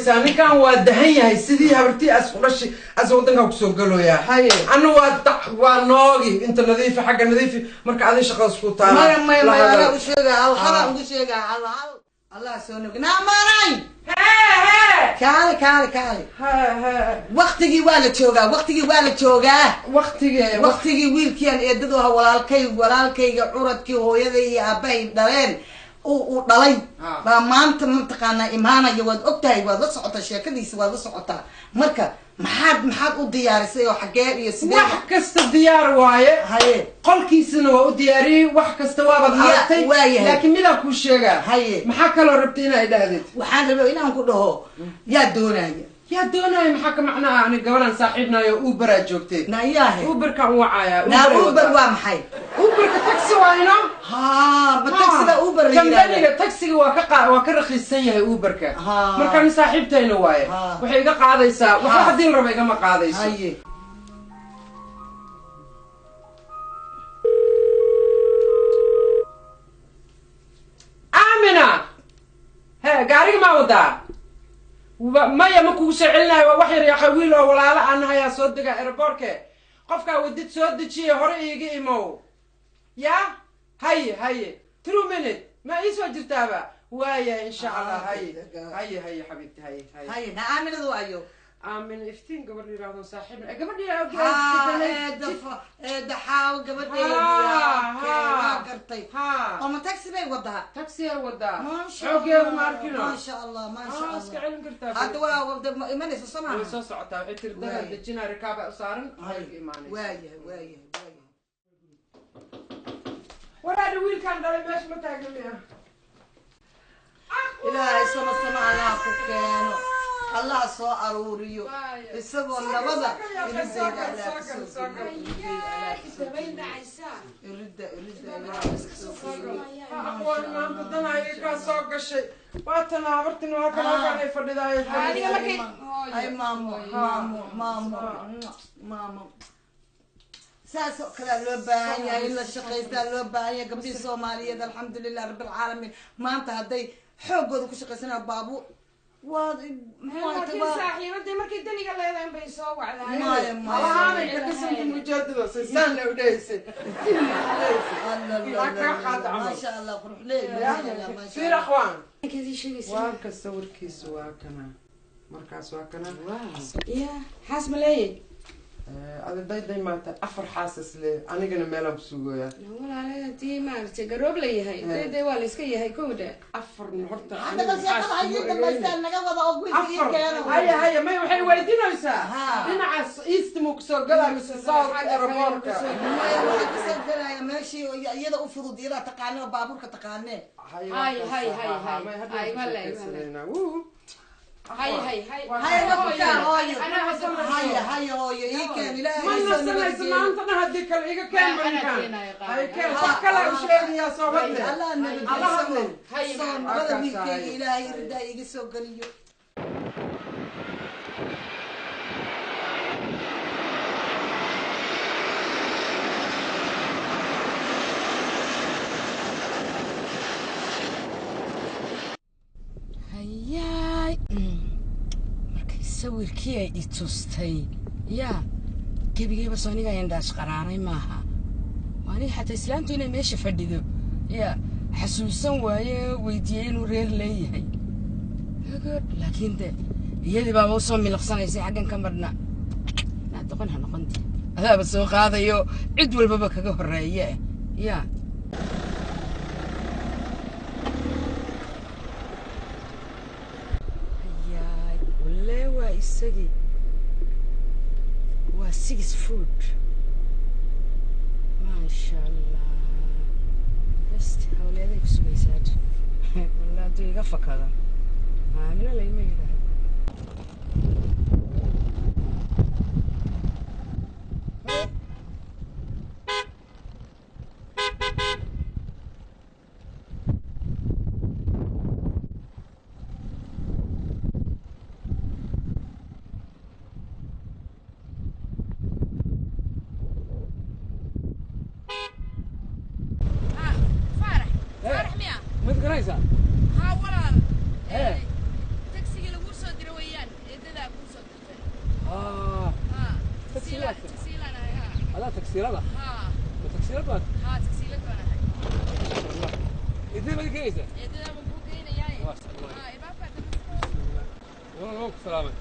sheegaysaa ninkan waa dahan yahay sidii habartii as ku dhashay as wadanka kusoo galooyaa. Haye. Anna waa waa noogi inta nadiifi xagga nadiifi marka adi shaqadaas ku taala. Maya maya La maya, hadal. anaa u sheegaa, hal hal aan ugu sheegaa, hal hal. Allah soo nog naamaray. Hee hee. Kaale kaale kaale. Hee hee. Waqtigii waa la joogaa, waqtigii waa la joogaa. Waqtigee? Waqtigii wiilkiian eedadu ahaa, walaalkay, walaalkayga curadkii hooyaday iyo aabbahay dhaleen uu dhalay baa maanta mataqaanaa imaanaya. Waad ogtahay, waad la socotaa sheekadiisa, waad la socotaa. Marka maxaad u diyaarisay oo xaggee iyo sidee? Wax kasta diyaar waaye. Haye. Qolkiisana waa u diyaariyey, wax kasta waabaad Ya, aragtay. waayahay. Laakiin midaan kuu sheegaa. Haye. Maxaa kaloo rabtay inaa idhaahdid? Waxaan rabay inaan ku dhaho, yaa doonaya? Yaa doonaya maxaa ka macnaha? Ani gabadhaan saaxiibnayo Uberaa joogtay. Nayaahe. Uberkaan wacayaa. Naa Uber waa maxay? Uberka taxi waa ino. Ha, ma taxida Uber la kambaniga yidhahda? Taxiga waa ka waa ka rakiisan yahay Uberka. Ha. Markaan saaxiibtayna waaye. Ha. Waxay iga qaadaysaa waxba Ha. haddii la rabo igama qaadayso. Haye. Aamina, he, gaariga maa wadaa? Maya, ma kugu soo celinayo. Waa wax yar yaqa wiil oo walaalo aan nahayaa soo dega airportke. Qofkaa wadid soo dejiye, hore iiga imow. Ya haye haye, 2 minute ma ii soo jirtaaba waaya, insha Allah. Haye haye haye xabiibti, haye haye. Haye, na Aaminadu ayo? Aamin Iftiin, gabadh yiraahdo saaxiib, gabadh. Ha, eeda eeda xaaw gabadheedi. Waa gartay. Ha. Oo ma taxi bay wadaa? Taxiyaa wadaa. Maasha xoogeedu ma Allah, arkino. Maasha Allah, maasha Ah, iska Allah. celin kartaa. Hadda waa ma imanaysa soo way maaha? Soo socotaa, waxay tiri dadaan Waaya. dejinaa, rikaaba u saaran, waxay ka imaanaysa. Waayahay waayahay waayahay. Waraadhi, wiilkaan dhalay meesha ma taagna miya? Ilaahay sama sama allah ku keeno, allah soo aruuriyo isagoo nabada. Iridayda allah ka soo geliyo, irida irida allah ka soo geliyo. Aqoon maanta danaya kaa soo gashay, waatan habartin waa kan halkaan ay fadhidaay. Adiga markay- Ay maamo, maamo, maamo, maamo, saas oo kalea loo baahan yahay in la shaqaystaa loo baahan yahay. Gabdhihii Soomaaliyeed, alxamdulilah rabbilcaalamiin, maanta hadday xooggooda ku shaqaysanaya baabuur waad Laakiin saaxiibadii markay daniga leedahay bay soo wacdaa. Maya maya. Halahaanay ka kasanti mujaadada saysaan la udhahaysay. Maasha Allah, qurux leey, maasha Allah, maasha fiir Allah. Akhwaan. Ninkeedii sheegaysa. Waa ka sawirkiisu, waa kana, markaas waa kana. Ya xaas ma leeyahay? Adi dayday maanta afar xaasas le, anigana meelaan kusugoyaa. Walaale, hadii maaragtay garoob la yahay, dayday waa la iska yahay kowdha. Afar horta. Hadda bal sheekada ha ii dambaystaan, naga wada oo wiilka ii Afar. keeno. Haya haya, may waxay weydiinaysaa Ha. dhinacaas east muu kusoo galaa mise south airportka? Maya, waxaa kasoo gelaya meeshii oo iyada u fudud, iyadaa taqaane oo baabuurka taqaanee. Hay, hay, hay, hay. Hay, walay, walay. Hay hay hay. Haya nakukaa hooyo. Anaa nasanayso. Haya haya hooyo, ii keen, Ilaahay Ma soo nasanayso nabadgeeyo. Maanta dhan haddii kale iga keen. Anaa Maninkaan keenayo, qaado. hay keen, wax kale u sheegayaa, soo hadle. Allah Allah hadle. nabadgeeyo. Hay, soo macna. nabada Halkaas wiilkayga hay. Ilaahay ridaa iga soo geliyo. Hayaay, markay sawirkii ay i tustay yaa gebigayba soo aniga indhaas qaraaray maaha. Waa aniga xataa islaamtu inay meesha fadhido yaa xasuusan waaye, weydiiyey inuu reer leeyahay. Hagoor, laakiin de iyadii baaba usoo miliqsanaysay xaggan ka marna. Naa doqon ha noqonti, adaaba soo qaadayo cid walbaba kaga horreeye yaa. Hayaay, walle waa isagii, waa 6 foot, maasha Allah. Best hawleeday ku sugaysaa walle, hadduu iga fakado Aamina layma yidhaahdo. Faarax, Faarax miya? Mad garanaysaa? Haa walaal. Hee. Tagsigii lagu Tagsiilada? Haa. Ma tagsiilad baad? Haa, tagsiilad baan ahay. Idin baad keenaysaa? Eedada baan kuu geynayaa. Waa sax waay. Haa, ibaabka dambe. Walaal, waan ku salaamay.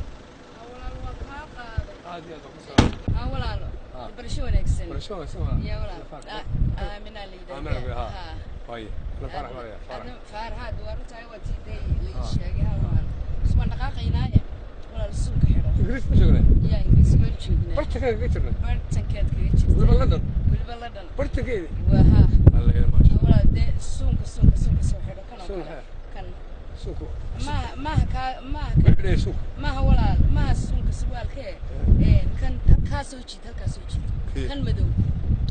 Haa walaal, waan kaa qaaday. Aad iyo aad baan ku salaamay. Haa walaalo. Haa. Barasho wanaagsan. Barasho wanaagsan walaal. Yaa walaal. Faarax. Aaminaa la yidhaahdaa. Aaminaa la yidhaahdaa. Haa. Waaye, ana Faarax baan layaa, Faarax. Adna Faarax, haa, waa runtahay, waa tii day la ii sheegay. Haa walaal. Iswaan dhaqaaqaynaaye. Walaal, suunka xidho. Ingiriis ma joognaa? Yaa, Ingiriis waan joognaa. Bartankaan kaga jirnaa. Bartankeed kaga jirtaa. Weliba London. Weliba London. Bartankeedi. Waa haa. Alla ila maasha. Walaal, dee suunka suunka suunka soo xidho kan oo Suun kale. xidho. Kan. Suunku. Maaha, maaha kaa, maaha Ma kan. xidhaya suunku. Maaha walaal, maaha suunka surwaalkee. Kan halkaa soo jiid, halkaa soo jiid. Kee? Kan madow.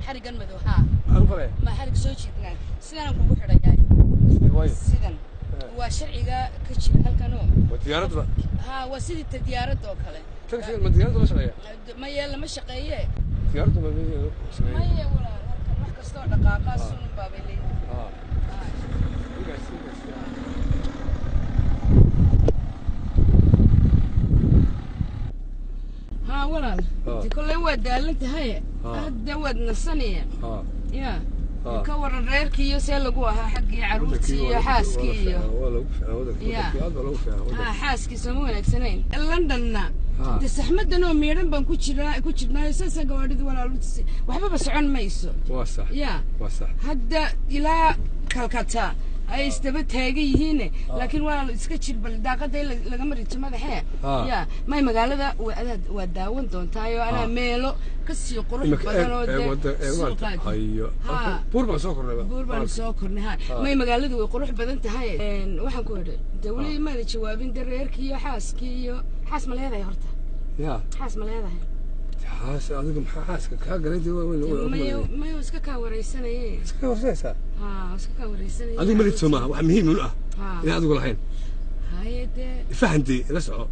Xarigan madow, haa. Maxaan u falaya? Ma xarig soo jiidnaa. Sidanaan kugu xidhayaa. Waaye. Sidan. Waa sharciga ka jira halkanoo. Ma diyaaradda? Haa, waa sidii ta diyaaradda oo kale. Tagsiga ma diyaaradda la shaqeeya? Maya, lama shaqeeye. Diyaaradda ma shaqeeya? Maya walaal, halkan wax kastoo dhaqaaqaa sunun baabay leeyihiin. Haa. Haa. Ingaas, ingaas. Haa walaal. Haa. Dee kolley waa daalan tahay. Haa. Hadda waad nasanaya. Haa. Yaa. Haa. Ka waran reerkii iyo see lagu ahaa xaggii carruurtii iyo xaaskii iyo. Waa lagu fiicnaa waddanka. Ya. Waddankii aad baa lagu fiicnaa waddanka. Haa, xaaskii sooma wanaagsanayn. Londonna. Haa. Dee saxmadan oo miidhan baan ku jiraa ku jirnaayo, saasaa gawaadhidu walaal u tusay. Waxbaba socon mayso. Waa sax. Yaa. Waa sax. Hadda ilaa Calcutta ay isdaba taagan yihiin, laakiin waa iska jir bal daaqada in lagama rito madaxee. Ah. Ya, may magaalada waa adaad waa daawan doontaayo, anaa Ah. meelo kasii qurux Imika badan oo eeg dee wadda eeg suuqaad. maarta. Hayo. Haa. Buur baan soo kornay ba. Buur baan soo kornay, ha. Ah. May magaaladu way qurux badan tahay. Waxaan ku idhi dee weli maada jawaabin dee reerkii iyo xaaskii iyo xaas ma leedahay horta? Ya. Xaas ma leedahay? Xaas adiga maxaa xaaska kaa galay dee waa weyn. Mayo, mayo, iska kaa wareysanaye. Iska warsanaysaa. Ha, iska kaa wareysanaye. Adigu ma lidso maaha, wax muhiim u ah. Ha. Inaan adigu lahayn. Haye dee. Fahantii ila soco.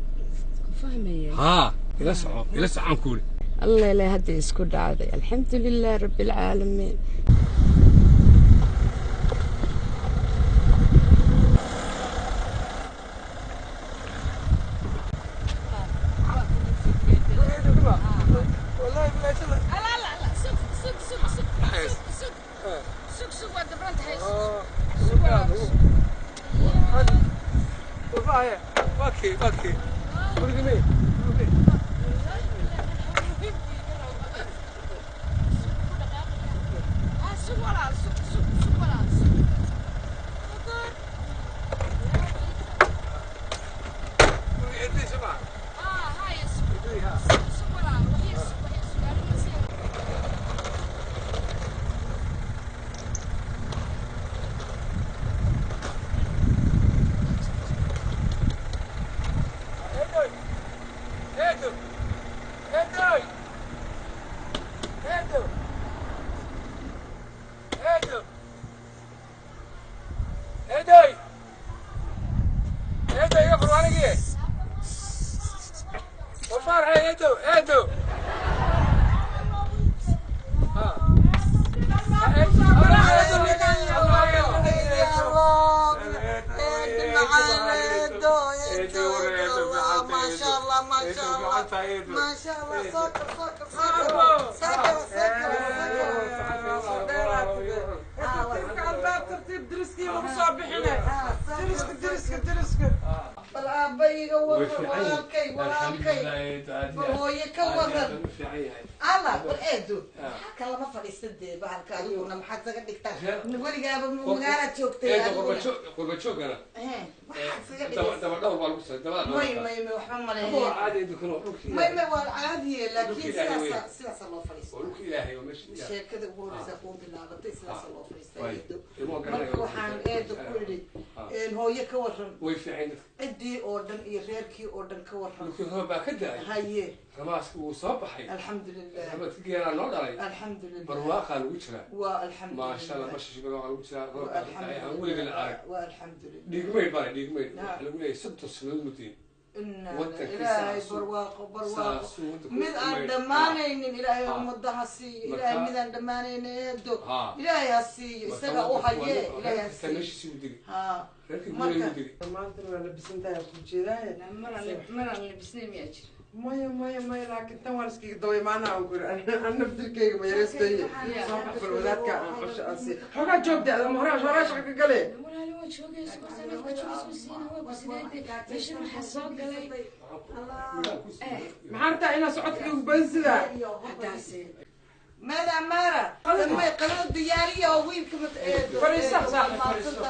Ku fahmaya. Haa, ila soco, ila socon kuuri. الله لا هدي isku dhacday، الحمد لله رب العالمين. والله بالله. لا لا لا، سوق سوق سوق سوق سوق سوق سوق، waa dabran tahay. Sug walaal. Waa kii gurigii mee? Sug walaal, sug sug sug walaal, sug. Guriga eedaysa maaha. Ah, haya, sug sug walaal, waxyar sug, waxyar sug, arrimo si. Eedoy, eedo, eedoy, eedo, eedo, eedoy, eedo, iga fur anigii wafaarxay. Eedo, eedo. Ha. ما شاء الله، ما شاء الله، ما شاء الله. سكر سكر سكر سكر سكر. Tartiibka albaab, tartiib, deriskii lagu soo bixine. Deriska, deriska, deriska. Bal aabbayiga waran, walaalkay, walaalkay, bal hooye ka waran. Alla, bal eedo, halkan lama fadhiista dee bahalka. Adiguna maxaad isaga dhigtaa? Weligaaba magaalaad joogtay adiguna. Qurba joogana. Waxaad isaga dhigaysaa. Daba dhowr baa lagu soo dabada. May may may, waxba ma Waa lehe. caadi dukano dhulkii. May may, waa caadiye, laakiin Dhulka Ilaahay. sidaasa sidaasa loo fadhiista. Waa dhulka Ilaahay, waa meesha Ilaahay. Sheekada ugu horeysa kuu bilaabatay, sidaasa loo fadhiista. Waay. Eedo, Ilmo garanaya. marka waxaan eedo ku idhi, hooye ka waran. Way fiican dadka. Ciddii oo dhan iyo reerkii oo dhan ka waran. Dhulkii roob baa ka da'ay. Haye. Ramaaska wuu soo baxay. Alxamdulilah. Ramadka geelaa noo dhalay. Alxamdulilah. Barwaaqaa lagu jiraa. Waa Maasha Allah. alxamdulilah. Bashashi barwaaqaa lagu jiraa, roob baa ka da'ay aan weligii la arag. Waa alxamdulilah. Dhiigmayd baa dhiigmayd. Naam. Waxaa lagu leeyahay 30 sanadood mudiin. Inna Waddankii ilaahay saasuu- barwaaqo, barwaaqo saasuu waddanku mid aan u dhammaanaynin ilaahay Ha. ummada ha siiyo. Marka- Ilaahay midaan dhammaanaynin eedo Ha. ilaahay ha siiyo, Marka isaga u waddanku haye waa ilaahay ha kasta siiyo. meeshiisii u degi. Ha. Reerkii guriga igu degay. Maanta waa labisan tahay ku jeedaaye. Maraan labisnay miyaa jira? Maya, maya, maya, laakiin tan waa laskaga daba imaanaa aan kuri an naftirkeyga ma yareystaye. Soo bax bal, wadaadka aan cusho aan sii xoogaa joogta ama horaa horaa shaqa ka gale. Walaali, waa joogaysa horta, nafka joogisku siina waa ku sideede meeshan waxaa soo galay. Maxaa rabtaa inaa socodka igu badsida? Haddaase Mada mara may qadada diyaariya oo wiilka. Fadhiiso, saaxiib, fadhiiso.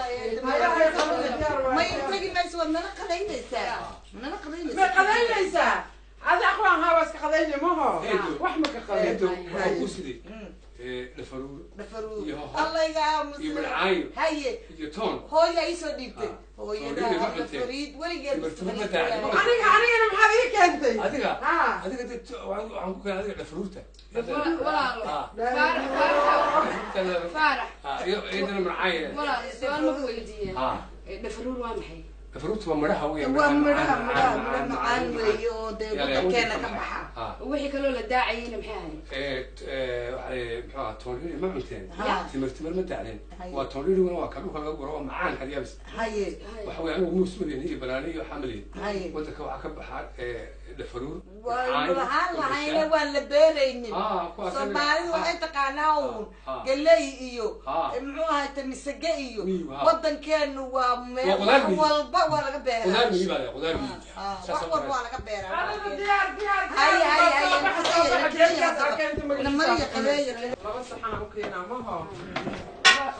May tagi mayso, waad nala qadaynaysaa, nala Ma qadaynaysaa. Qadaynaysaa adi aqwaan haa, waa iska qadayna maho, wax ma ka qaday. Eedo, waxaan ku siday dhafaruur Dhafaruur. iyo hoho. Allayga. Iyo madcaayo. Haye. Iyo toon. Hooya iisoo dhiibtay. Hooyada. Toon ma cunteen. Fariid weligeed. Timirtimo ma daacin. Anigana maxaad ii keentay? Adiga? Ha. Adiga dee waxaan ku keenay adiga dhafaruurta. Walaalo. Ah. Faarax, Faarax, Faarax. Ah, iyo eedana madcaayo. Walaalo, su-aal ma ku weydiiye? Ah. Dhafaruur waa maxay? Dhafaruurta waa midhaha weeye. Waa midhaha, midhaha, midha macaan weeye oo dee wadankeena ka baxa. Ah. Wixii kaloo la daacayeyna maxay ahayd? Waxaa muxuu ahaa, toon ma cunteen? Ha. Timir timir ma dacleen? Haye. Waa toon dhiriguna waa ka dhulka laga guro, waa macaan hadyaabis. Haye. Waxa weeye anigu muus ma lihin iyo banaani iyo waxaa ma lihin. Haye. Wadanka waxaa ka baxa dhafaruur. Waanu lahaan lahayna, waan la beeraynin. Ah, kuwaas Soomaalidu waxay taqaanaa uun Ah. galey iyo Ah. muxuu ahayta misage iyo Miyu, ah. wadankeenu waa meel Waa qudaar wax miyi. walba waa laga beeraa. Qudaar miyi baa leh, qudaar miyi. Ah, Saas wax oo walba kale. waa laga beeraa. Adiga diyaar, diyaar. Haye, haye, haye. Soo bax, soo bax, geedkaas aa keentay magaciisa. Namariya qadeeya. Laba saxan aan u keenaa maho.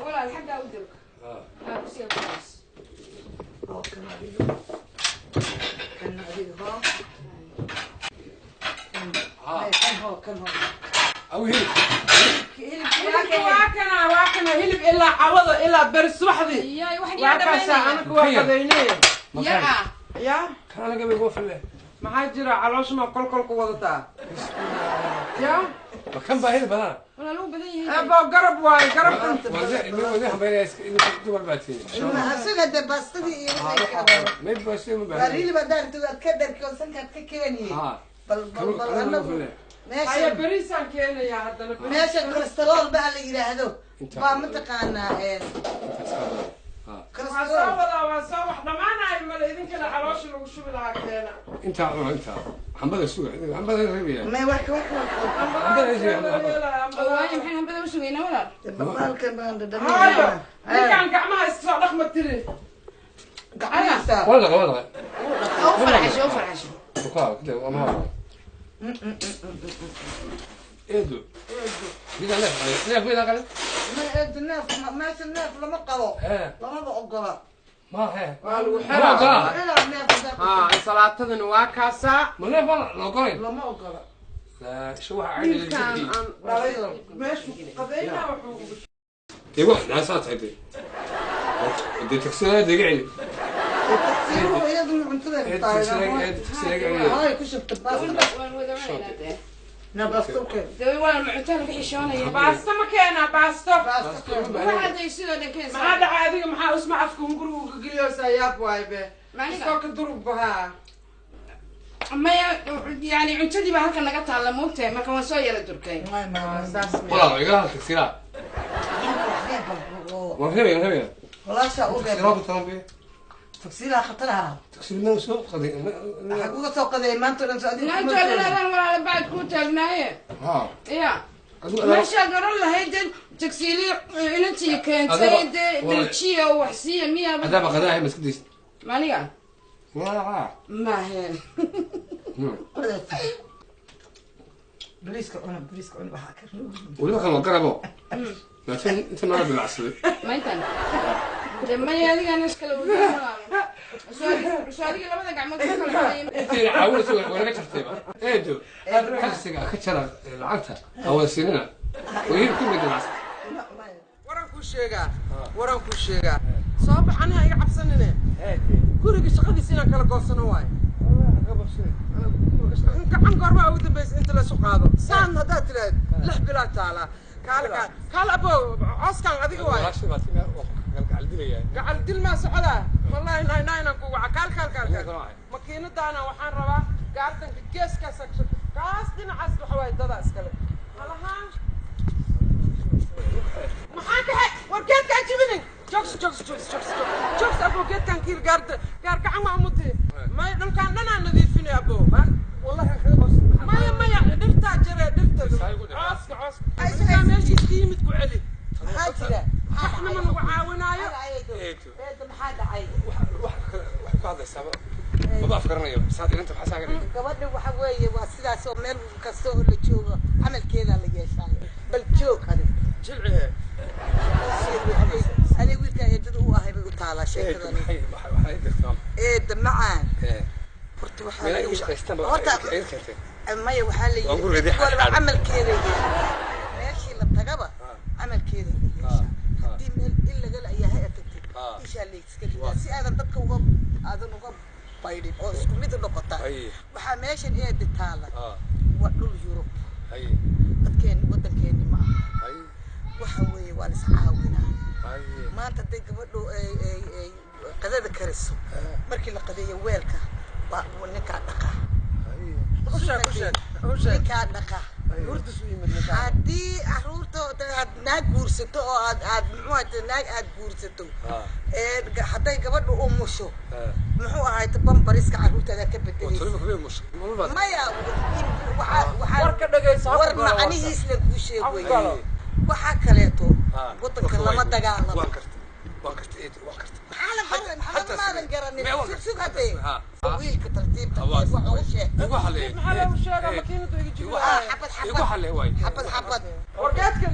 Walaal, xaggaa u durka. Ah. Haa, kursiga ku hoos. Oo, kan adiga, kan adiga hoo. Ah. Hay, kan hoo, kan hoo. Aw, hilib. Hilibka. Hilibka waa kana, waa kana hilib ilaa cawada ilaa beri subaxdii. Iyaay, wax waa yaa kaasaa. dhamaynaya. Anaku waa qadaynay. Yar ah. Ya. Kan anaga bay uga fille. Maxaa jira? Calooshma kolkol ku wadataa ya? Ma kan baa hilib badana? Walaal, uu badan yahay. Ebo, garab waayo, garabka. Wade hambaynaya idinka dumar baa tihiin. Asiga dee baastadii iyo wixii kale. May baasi ma Waa baahan. hilib haddaan intu aad ka dharki oo sankaad ka keeniye. Ah. Bal bal bal Kan uga anagu fille. Haya, meeshan beriisaan keenayaa haddana beriis. Meeshan kolestarool baa la yidhaahdo. Inta- baa mataqaanaa Intaas ka badan. Ah. Waa soo kolestarool. wadaa, waa soo wax dhammaanayo male, idinkana caloosha lagu shubi lahaa keena. Intaa cuno, intaa. Hambada suga, hambada reebaya. May wax wax wax. Hambada suga, hambada. Oo waayo, maxaan hambada u sugaynaa, walaal? Baalkan baan Haayo. dhadhaminaya. Ninkaan gacmaha iska soo dhaqma tiri. Gacmihiisa. Waa dhaqa, waa dhaqa. U farxasho, u farxasho. Bukaa, kide, waa mahad. Eedo. Mida neef qalay? Neef mida qalay? Ma eedo, neef meesha neef lama qabo. Hee. Lamaba ogola. Ma hee. Waa lagu Ma xiraa. ogola. Ilaa neef hadaa- Ha, salaatadana waa kaasaa. Ma neef baa la ogolayn? Lama ogola. La, isha waxa Wiilkaan caadi. aan dhalay meeshu qadaynaa wuxuu ugu Dee wax naasaa tahay dee. Dee taksiga dega celi. Tagsiiruhu iyaduna cuntada Ee, ku taksiga, tahay. ee, taksiga celi. Hay, ku shubta baasta. Waan wada cunaynaa dee. Na baasto u keen. Dee walaal, ma cuntada laga xishoonaya? Baasto ma keenaa baasto? Baasto keen. Waxaad day sidoo dhan keensaa. Maxaa dhacay adiga? Maxaa usma afka hunguriga uga geliyoosaa? Yaab waay be. Macniga? Iskoo ka durug bahaa. Maya, yani cuntadii baa halkan naga taalla, moogtahay, marka waan soo yara durkay. May may. Saas miya? Walaal, igala hal taksiga. Waan reebaya, waan reebaya. Walaasha u Taksiga reeb. ku talan be. Tagsiilaha khataraha. Taksiga ma soo qaday. Waxaa kuga soo qadeey maanta o dhan soo adiga Naantu kuma adin keenin. adaan walaala bacad kuu taagnaaye. Ha. Ya. Adigu Meeshaad oran lahayd dee tagsiili inantii keentay Adaba- dee walaal. daljiya oo wax siiya miyaaba? Adaaba qadaha maskadiis. Maniga? Waa. Maahe. Bariiska cuna, bariiska cuna, waxaa ka Weliba kan waa garabo. Laakiin inta nala bilacsaday. Mayntan dee maya, adigaan iskala wada walaalo. Soo adiga labada gacmood ku kala xidhay. Intayna caawinaysa waa naga jartayba. Eedo, taksiga ka jara lacagta. Ha wada siinina. Way hilib ku mid bilacsan. Waran kuu sheegaa, waran kuu sheegaa, soo bax, aniha iga cabsanine. Guriga shaqadiisa inaan kala goosano waayo. Gacan goormaa ugu dambaysa inta laysu qaado? Saan haddaad tiraahd 6 bilaad taalaa. Kaale, kaale, kaale, abo, cooskaan adiga waayo. Gacal dil maa socdaa? Wallahi 99 aan kugu waca. Kaal, kaal, kaal, kaal, makiinadaana waxaan rabaa gaartanka geeskaas, kaas dhinacaas waxa waaye dadaa iskale halahaan. Maxaa kaxe war geedkaan jibinin. Joogs, joogs, joogs, joogs, joogs, abo. Geedkaan kiir gaarda gaar gacan waa umutee. Maya, dhulkaan dhanaa nadiifinay, abo. Maya, maya, dhirtaa jare, dhirta, cooska, cooska ninkaa meeshiis ka yimid ku celi. Maxaa jira? Waxna ma nagu caawinaayo. Eedo. Eedo, maxaa dhacay? Wax ku hadlaysaaba maba afgaranayo, saad inanta maxaa saa garanayo? Gabadha waxa weeye waa sidaas oo meel kasta oo la joogo camalkeedaa la yeeshaa. Bal joog adig. Jilcihe. Aniga wiilka eedada u ahay bay u taalaa Eedo, sheekadani. maxay waxay dirtaa? Eeda macaan. Ee. Horta waxaa meel la ay ugu yidhi- shaqaystaan horta ba ay keentay. Maya, waxaa la Waan ku yidhi reeday waliba xaadxaadh. camalkeeda yeeshaa, meeshii la tagaba camalkeeda la yeeshaa. Haddii meel in lagala ayaa ha tagtid, ishaa layska ridaa si aadan dadka uga aadan uga baydhin oo isku mid noqota. Ay. Waxaa meeshan eeda taala waa dhul Yurub. Ay. Dadkeen wadankeeni ma aha. Ay. Waxa weeye waa la iscaawinaa. Ay. Maanta hadday gabadhu ay ay ay qadada kariso, markii la qadeeyo weelka waa ninkaa dhaqa. Ay. U sheeg, u sheeg, u sheeg. Ninkaa dhaqa. Hurdis u yimid ninkaan. Haddii caruurta aad naag guursato oo aad aad muxuu ahayd naag aad guursato, ee hadday gabadhu umusho, muxuu ahayd bambariska caruurtaada ka oo bedelaysa. toliba kamid mush mulba. Maya, waxaa waxaa Warka dhagayso, ha war ku galo warka. macnihiisna kuu sheeg Ha ku wey. galo. Waxaa kaleeto wadanka lama dagaalamo. Waan kartay, waan kartay eedo, waan kartay. Maxaa la baray? Maxamed, maadan garanin. Mee waan sug sug kartay. haddee Ha. wiilka tartiib tartiib wax ugu sheeg. Igu xalleey. Maxaa loogu sheegaa? Makiinadu iga Ah, jibinaayo. xabad Igu xabad xalleey waay. xabad xabad. War geedka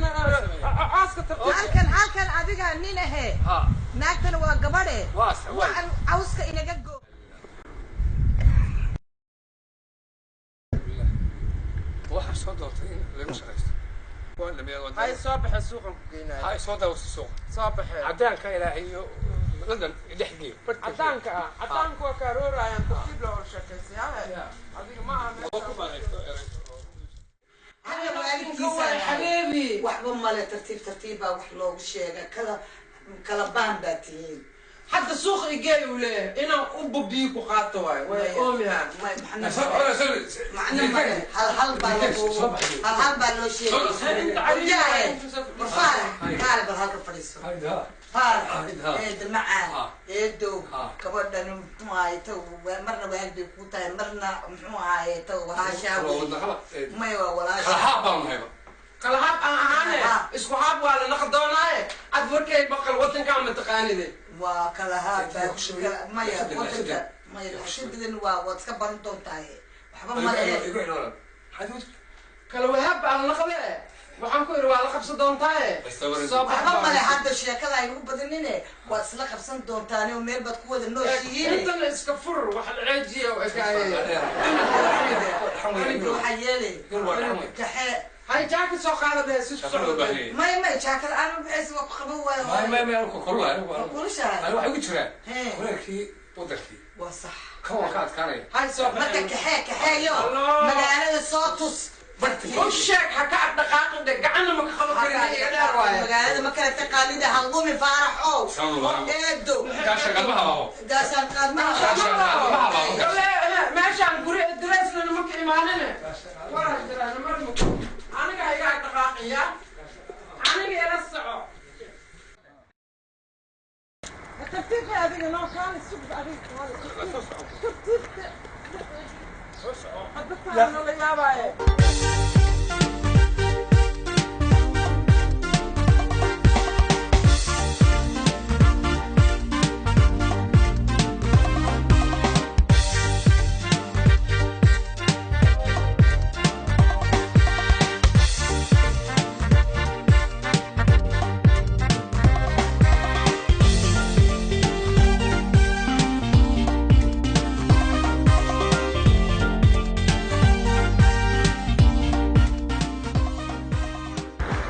cooska tartiib. Halkan halkan adiga nin ahe, naagtana waa gabadhe. Waa sa- waay. Waxaan cawska inaga go. Waxaa soo doortay in lagu shaqaysto waan dhameeyaa waan Hay, soo baxe, suuqan ku geynayo. Hay, soo daawso suuqa. Soo baxe. Cadaanka ilaahay iyo London dhex geeyo. Cadaanka ah, cadaanku waa kaaroorayaan. Tartiib loo hor sheekaysay. Adiga ma aha oo ku meesha. baanaysto. Aniga Ninka waalidkiisa waa xabeebi. Waxba male, tartiib tartiib baa wax loogu sheega. Kala kala baan baa tihiin. Hadda suuqa igeey uu leeyahay inaan u bubiyo ku qaato waayo way oomiha. May macna macna male, hal hal baa loo hal hal baa loo sheegay. Jaahe war Faarax, kaale bal halka fadhiiso. Faarax, eeda macaan, eedow, gabadhan muxuu ahaye ta marna wahal bay kuu tahay, marna muxuu ahaye ta walaashaa wey. May, waa walaasha. Kalahaab baan nahayba. Kala haab aan ahaane, isku haab waa la naqi doonaaye. Ad warkay baqal, wadankaan ma taqaanide. Waa kala haab baa maya wadanka maya xashidadan waa waad iska baran doontaaye, waxba male. Igu xidhan. Kala wahaab baa la naqde, waxaan ku idhi waa la qabsan doontaaye. Soo bax. Waxba male, hadda sheekada aynagu badanine, waad isla qabsan doontaane oo meel baad ku wada nooshihiin. Intana iska fur, wax la ceejiya u ekaaye. Cunuga waxaa yeelay kaxee. Hay, jaaka soo qaada dee si socdo. May may, jaakada aanu bixaysa waa ku qaban waayo. May may may, ku kululahay. Waa kulushahay. Waxay ugu jiraan Hee. kuleelkii wadankii. Waa sax. Kan waan ka adkaanaya. Hay, soo marka baxay. Kaxee kaxeeyo. Allah. Magaalada soo tus. U sheeg ha ka dhaqaaqin dhe, gacanna ma ka qaban karin, iga dheer waaye. Magaalada ma kala taqaanida, halqumi Faarax ow. Eedo. Gaasha qalmaha baabo. Gaashaan qaadmaha. Meeshaan guri adreeslana ma ka imaanine. Waraa jiraan mar aniga iga dhaqaaqiya, aniga ila soco tartiibka. Adiga noo kaali sugba, adiga kaali tartiibka. Dadkaan nala yaabaaye.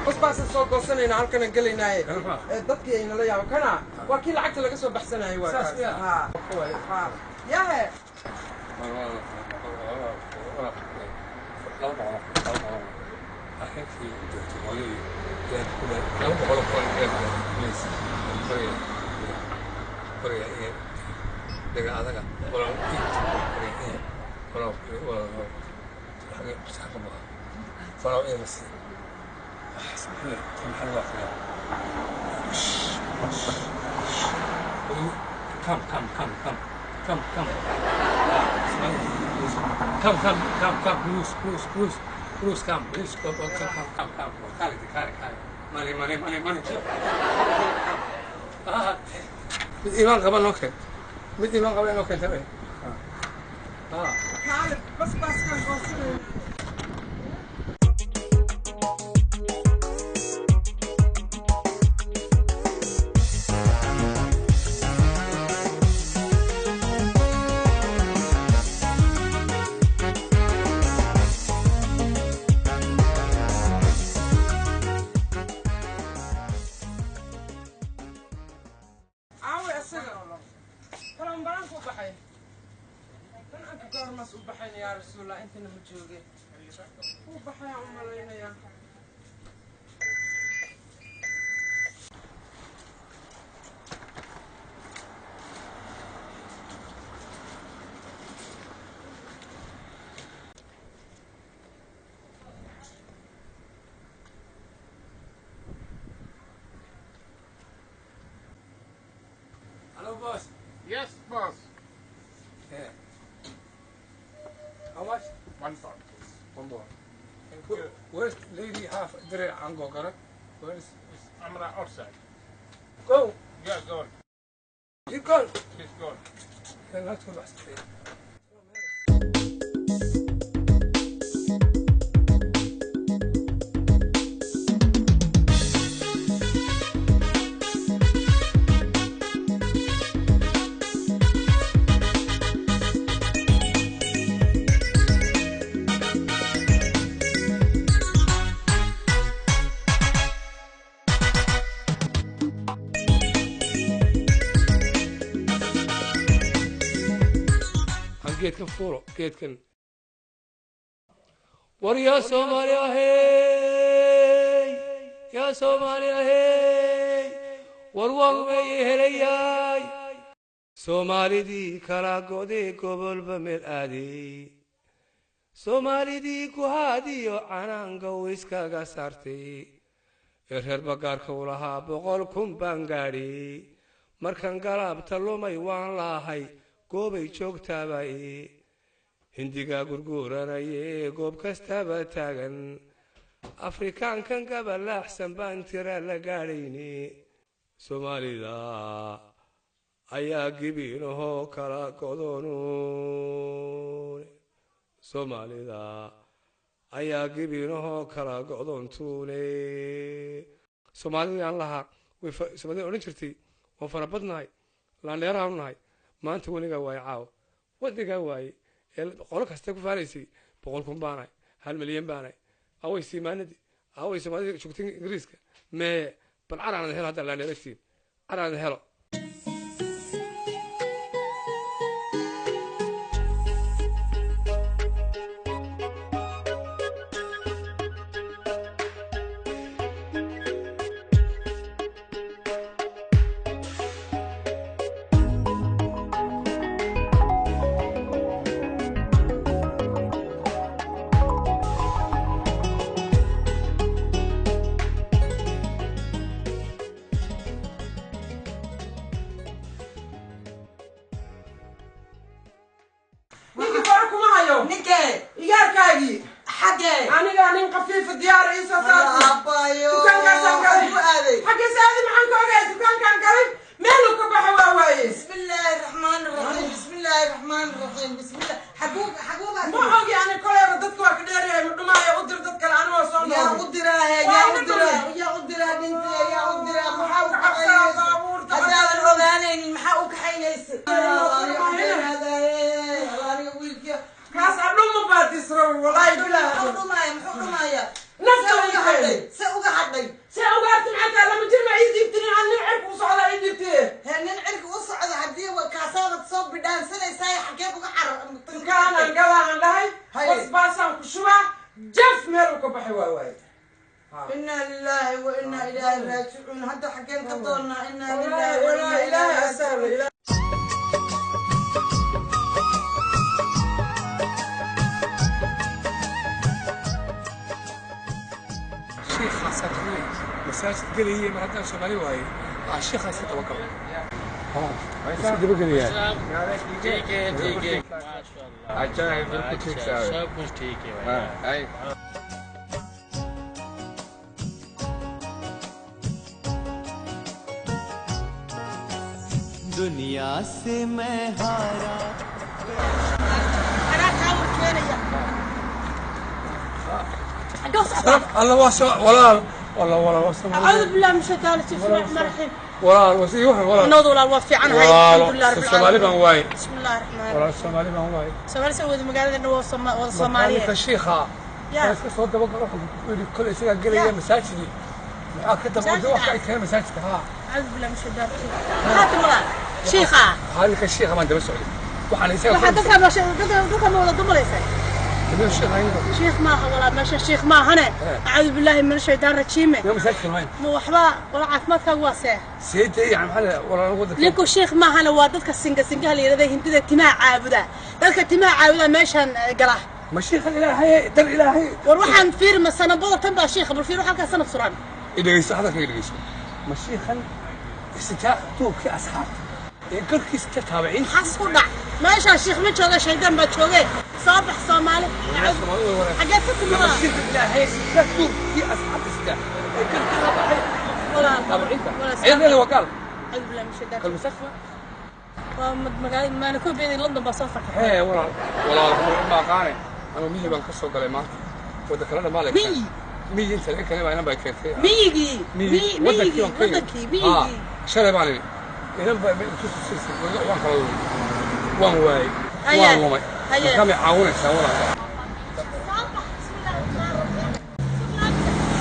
Basbaasaan soo goosanayna, halkanan gelaynaaye. Ee, dadkii aynala yaabo kana waa kii lacagta laga soo baxsanayay, waa Saas kaas. miyaa? Ha ha, yahe. Come, come, come, come, come, come. Come, come, come, come, Bruce, Bruce, Bruce, Bruce, come, Bruce, come, come, come, come, come, kale, kale, kale. Money, money, money, money. Ah, mid iimaan qaba noo keen. Mid iimaan qaba noo keentay. Ah. Kale, bas baskan goosanayna. Caawi asaga kalan balanku baxay kan anka goormaas u baxayn yaa rasuulallah intana ma jooge wuu baxayaa u malaynayaa. Hello, boss. Yes, boss. Yeah. How much? £1, please. £1. Thank you. Where's lady half the ango correct? Where's Amra outside. Go. Yeah, gone. You go. She's gone. Yeah, not too much. Geedkan fuulo geedkan war yaa Soomaaliya hey yaa Soomaaliya hey war waan weeye helayay Soomaalidii kala go'day gobolba meel aaday Soomaalidii ku haadiyo canaanka iskaga saartay ee reer bagaarka u lahaa 100,000 baan gaadhay markaan galaabta lumay waan laahay goobay joogtaabay hindiga gurguuranaye goob kastaba taagan afrikaankan gabalaaxsan baan tira la gaadhayni Soomaalida ayaa gibinahoo kala go'doonuun Soomaalida ayaa gibinahoo kala go'doontuune Soomaalida aan lahaa way Soomaalida odhan jirtay waan farabadnahay laandheeraanu nahay maanta weligaa waaye caawa wadnigaa waaye ee qolo kasta ku faanaysay 100,000 baanahay 1 milyan baanahay away siimaanadii away Soomaalida joogtay Ingiriiska mee bal caraanada helo hadda laandheeraysiin caraanada helo. Ninkee igaarkaagii xagee anigaa nin khafiifa diyaar iisoo saartay aabbayo dukaankaasaan galay ku aaday xaggees aadi maxaan ka ogahay dukaankaan galay meeluu ka baxa waa waaye. Bismillaahi raxmaani raxiim bismillaahi raxmaani raxiim bismillah xaguu xaguugaa Ma ogi ani koleeba dadka waa ka dheeryahay ma dhumaayo u dir dad kale anigoo soo yaa noolay u diraa he yaa u diraa yaa u diraa dhintee yaa u diraa maxaa u kaxaynaysa haddaadan ogaanaynin maxaa u kaxaynaysa aniga wiilkiya kaas adhuma baa disrow walaahi bilaahi muxuu dhumaaya muxuu dhumaaya Nafta Se uga way hadhay se uga hadhay see ugaarti maxaa lama jirma ii dhiibtinin aan nin cirka u socda ii dhiibtiye he nin cirka u socda haddii kaasaabad soo bidhaansanaysaa xageed uga carar dukaanaan galaan dhahay Haye. basbaasaan ku shubaa jaf meeluu ka baxay waa waaye. Inaa lilaahi wa inaa ilaahi raajicuun hadda xageen ka doonnaa inaa lilaahi wa walaa inaa ilaahay ilaahi asaala ilaahay. Shiikhaasa tukanay masaajid gelayay mar haddaan Soomaali waayey aa shiikhaas ka dabagalo iska dabagelayaa. ठीक है ठीक है अच्छा है बिल्कुल ठीक साहब सब कुछ ठीक है भाई। हाँ आई दुनिया से मैं हारा Anaa kaa war keenaya. Xaggee u socdaa? Alla waa soo walaal walaal walaal waa Soomaali. Acuudu billahi min shaytaani rajiim. Bismillahi raxmaani raxiim. Walaal waa sii waxan walaal. Cunadu walaal waa fiicanahay. Walaal Alxamdulilah rabbil Soomaali caalamiin. baan waayey. Bismillahi raxmaani raxiim. Walaal Soomaali baan waayey. Soomaali soo wada magaaladana waa wada Markaa Soomaaliyeed. ninka shiikha Ya. iska soo dabagalo wuxuu ku yidhi kole isagaa gelaya masaajidii maxaa ka dabagalo wax ka keenay masaajidka haa. Acuudu billahi min shaytaani rajiim. Maxaa tiri walaal? Shiikha. Waxaa ninka shiikha baan daba socday waxaan isaga Waxaa dadka meesha dadka ma wada dumalaysay. shiikha ayaga Shiikh maaha walaal meesha shiikh maahane. Acuudu billahi min shaytaani rajiim. iyo masaajidka lahayn Ma waxba walaal caafimaadkaagu waa see. seedee yani maxaa la walaal wadanka Ninku shiikh maahane waa dadka singa singaha la yidhahda hindida timaha caabuda. Dadka timaha caabuda meeshan gala. Ma shiikha ilaahay dar ilaahay. War waxaan fiir ma sanabada tan baa shiikha bal fiir waxaan ka sanad suran. Dhegeyso hadalkayga dhegeyso ma shiikhan sitaa duubkii asxaabta ee garkiisa ka taabiciin Xas ku dhac. Meesha shiikh ma jooga shaydaan baa jooge. Soo bax Soomaali. Xageed ka timid ma walaal? shiikha ilaahay sitaa duubkii asxaabta sitaa ee garkiisa baxay Walaal. taabiciinta Walaal. ciidankeeda waa gaal Acuudu billahi min shaytaani kal masaajidka. Waa magaalada maana ku beeday London baa soo fakatay. Hee walaal walaal ma aqaane anuu miyi baan ka soo galay maanta wadda kale dhammaa la Miyi? miyi inta laga keenay baa inan baa keentay. Miyigii. Miyi wadankii Miyigii baan ka yimid. wadankii miyigii. Shalay baan idhi inan baa intu waan kala lumay waan waayey Haye. waan lumay. Haye. Markaa may caawinaysaa walaal? Soo bax. Bismillahi rahmaani rahiim.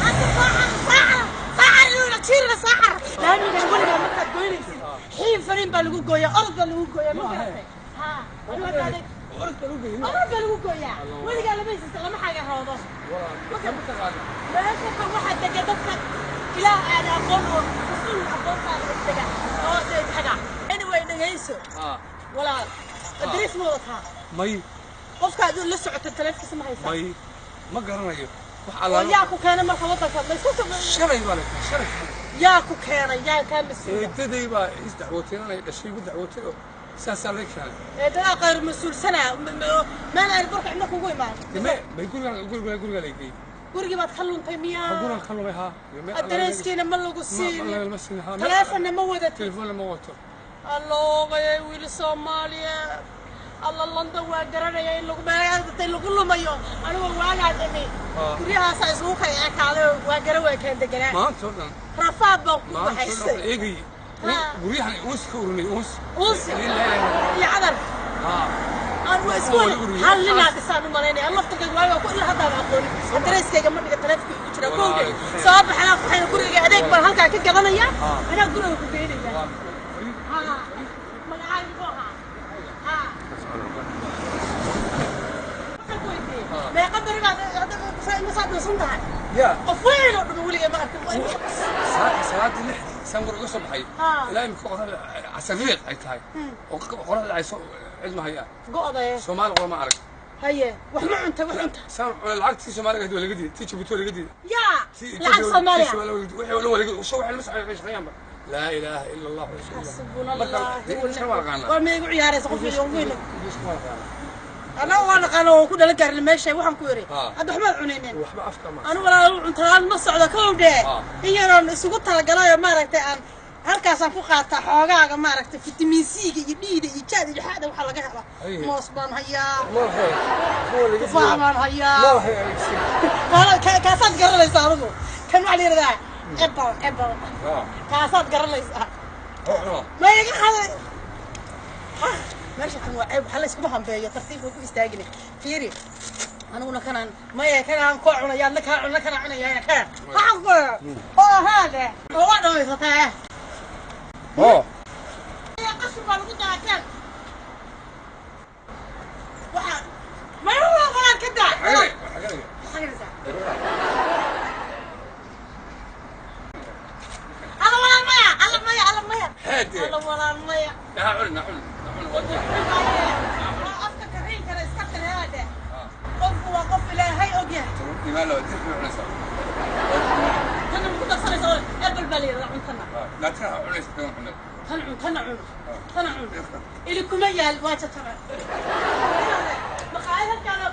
Hadda saacan saacan inuu jiirna saacan. Laamigan weligaa markaad goynaysid xiin fariin baa lagu gooyaa orod baa lagu gooyaa ma garatay? Haa. Weligaa Orod baa lagu geeyey. Orod baa lagu gooyaa. Weligaa lama haysasta lama xagaroodo. Meesha kan waxaa dega dadka ilaah aan aqoon oo rasuul aqoontaada dega oo dee taga. Anyway dhegayso. Walaal. Adrees ma wadataa? May. Qofka aad la socoto taleefankiisa ma haysaa? May ma garanayo wax Oo allaala. yaa ku keenay marka wadanka ma isku soo Shalay baa la shalay. Yaa ku keenay yaa kaa mas-uula? Eedaday baa is dacwootay inay dhashay igu dacwootay oo saasaa laga keenay. Eedadaa qayr mas-uulsana meel aan barka cidna kugu imaan. Dime may guriga guriga guriga la geeyey. Gurigii baad ka luntay miyaa? Gurigan ka lumay haa. Adreeskiina ma lagu ma siin? ma siin haa. Taleefonna ma wadatid? Telefoonna ma wato. Alloogayay wiil Soomaaliya alla London waa garanaya in lagu meelta lagu lumayo anigu waagaan imi guryahaasaa isugu kala ekaaday oo waa gara waa kala deganaa. Maanta oo dhan rafaad baan ku maanta oo dhan baxaysay eegay guryahan uus ka urinay uus uunsi iyo cadar haa. Aan waa isku wada hal ninaa dhisaan u malaynaya laftarkayga waaga ku ilaa haddaan aqoonin adreeskayga ma dhiga taleefanka igu jira kowdhe soo baxanaa waxayna guriga adeeg baan halkaa ka gadanaya anaa guriga ku geynaya. Haa magacaaga muxuu ahaa? Haa waxaan ku weydiiyey meeqa beri baad masaad dhuusan tahay? Ya qof weyn oo dhuma weligay ma arkin waa salaadii lixdii saan guriga uga soo baxay ilaa imika qoraxda casariiq ay tahay oo qoraxda dhacayso cid ma hayaa. Go'daya. Soomaali qora ma arag. Haye wax ma cunta wax cunta? Saan cunay lacagtii Soomaaliga waa laga diiday tii Jabuuti waa laga diiday. Yaa tii lacag Soomaaliya wixii oo dhan waa laga soo waxay lama shaqeeyaanba laa ilaaha ila allah rasuulullah. Xasbuna marka allah. Ingiriiska waa naqaanaa. War ma igu ciyaaraysa qof iyo weyn? Ingiriiska waa naqaanaa. Anaa waa naqaana oo ku dhalan gaarin meesha waxaan ku yiri hadda waxbaad cunaynin. Waxba afka ma anu walaal cuntalaan ma socdo kowdhe in yaroon isugu talagalayo maaragtay aan halkaasaan ku qaataa xoogaaga maaragtay fitamiin C-ga iyo D-da iyo jaada iyo xaada waxaa laga helaa. Haye. Moos baan hayaa. Madaxay kuwa laga tufaax baan hayaa. Madaxay adeegsi. Kaasaad garanaysaa adigu kan waxaa la yidhahdaa apple apple. Kaasaad garanaysaa. Ma iga qaday meesha tan waa ceeb waxaa la iskuma hambeeyo tartiibka ku istaagine fiiri aniguna kanaan maya kanaan koo cunaya adna kaa cunna kanaan cunaya kanaan waxaan ku oo haade oo waa dhamaysataa. Oo qashin baa lagu daraa kan waxa maya waa walaan ka daa. Maxaa garanaysaa? Alla walaal maya alla maya alla maya. Haade. Alla walaal maya. Ha cun ha cun ha cun waa afka kariinkana iska tirhaade qofku waa qof ilaahay og yahay. Imaan loo dib u cunaysaa. baa la yidhahdaa cuntana. Laakiin ha cunaysa tan cunay. Tan cun, tana cun, tana cun. Ili kuma yaal, waa jajabay. Maqaayad halkaana.